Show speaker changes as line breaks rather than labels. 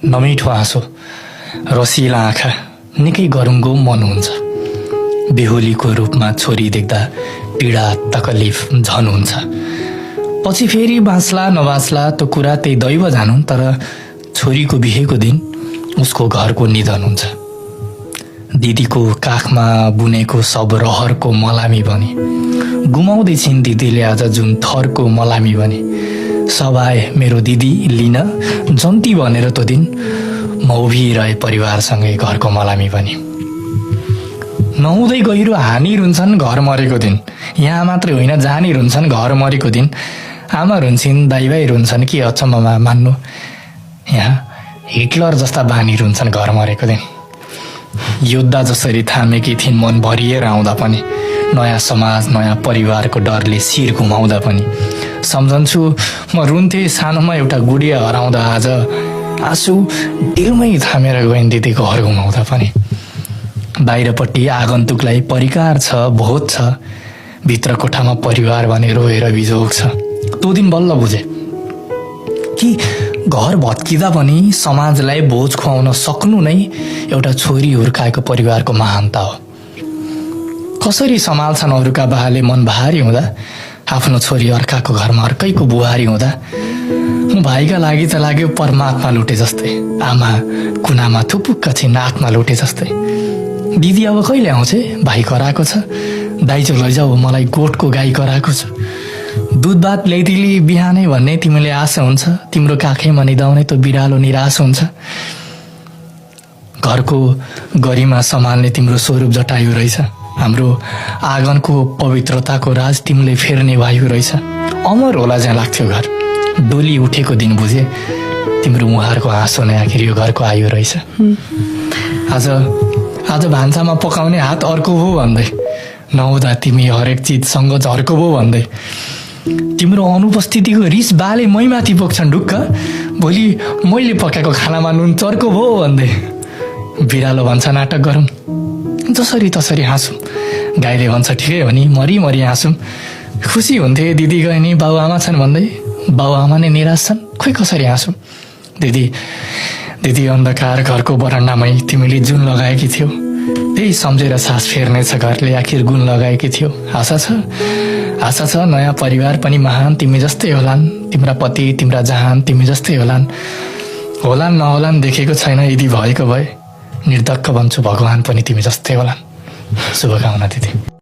नमिठो आँसो, रसिला आँखा, निकै गरुङ्गो मन हुन्छ। बेहुलीको रूपमा छोरी देख्दा पीडा तकलिफ झन हुन्छ। पछि फेरि बाँच्ला नबाँच्ला त्यो कुरा त्यही दैव जानुन्, तर छोरीको बिहेको दिन उसको घरको निधन हुन्छ। दिदीको काखमा बुनेको सब रहरको मलामी बने, गुमाउँदैछिन् दिदीले आज जुन थरको मलामी बने। सब आए मेरो दिदी लिन जन्ती भनेर त्यो दिन म उभिरहे परिवारसँगै घरको मलामी बने। नहुँदै गहिरो हानि रुन्छन् घर मरेको दिन, यहाँ मात्रै होइन जानी रुन्छन् घर मरेको दिन। आमा रुन्छन् दाइ भाइ रुन्छन् कि अचम्ममा मान्नु, यहाँ हिटलर जस्ता बानी रुन्छन् घर मरेको दिन। योद्धा जसरी थामेकी थिइन् मन भरिएर आउँदा पनि, नयाँ समाज नयाँ परिवारको डरले शिर घुमाउँदा पनि। सम्झन्छु म रुन्थे सानोमा एउटा गुडिया हराउँदा, आज आँसु दिलमै थामेर गइन् दिदी घर घुमाउँदा पनि। बाहिरपट्टि आगन्तुकलाई परिकार छ, भोज छ, भित्र कोठामा परिवार भने रोएर बिजोग छ। त्यो दिन बल्ल बुझे कि घर भत्किँदा पनि समाजलाई बोझ खुवाउन सक्नु नै एउटा छोरी हुर्काएको परिवारको महानता हो। कसरी सम्हाल्छन् अरूका बाले मन भारी हुँदा, आफ्नो छोरी अर्काको घरमा अर्कैको बुहारी हुँदा। म भाइका लागि त लाग्यो परमात्मा लुटे जस्तै, आमा कुनामा थुपुक्क छिन् आत्मा लुटे जस्तै। दिदी अब कहिले आउँछ, भाइ कराएको छ, दाइजो लैजाऊ मलाई गोठको गाई कराएको छ। दुध भात ल्याइदिली बिहानै भन्ने तिमीले आशा हुन्छ, तिम्रो काखैमा निदाउने त बिरालो निराश हुन्छ। घरको गरिमा सम्हाल्ने तिम्रो स्वरूप जटायु रहेछ, हाम्रो आँगनको पवित्रताको राज तिमीले फेर्ने वायु रहेछ। अमर होला जहाँ लाग्थ्यो घर, डोली उठेको दिन बुझे तिम्रो मुहारको हाँसो नै आखिर यो घरको आयु रहेछ। आज भान्सामा पकाउने हात अर्को भो भन्दै, नहुँदा तिमी हरेक चिजसँग झर्को भो भन्दै। तिम्रो अनुपस्थितिको रिस बाले मैमाथि पोख्छन् ढुक्क, भोलि मैले पकाएको खानामा नुन चर्को भो भन्दै। बिरालो भन्छ नाटक गरौँ, जसरी तसरी हाँसौँ, गाईले भन्छ ठिकै हो नि मरी मरी हाँसौँ। खुसी हुन्थे दिदी गए नि बाबुआमा छन् भन्दै, बाबुआमा नै निराश छन्, खोइ कसरी हाँसौँ। दिदी अन्धकार घरको बरन्डामै तिमीले जुन लगाएकी थियौ, त्यही सम्झेर सास फेर्नेछ घरले आखिर गुण लगाएकी थियौ। आशा छ नयाँ परिवार पनि महान तिमी जस्तै होलान्, तिम्रा पति तिम्रा जहान तिमी जस्तै होलान् नहोलान् देखेको छैन, यदि भएको भए निर्धक्क भन्छु भगवान पनि तिमी जस्तै होलान्। शुभकामना दिदी।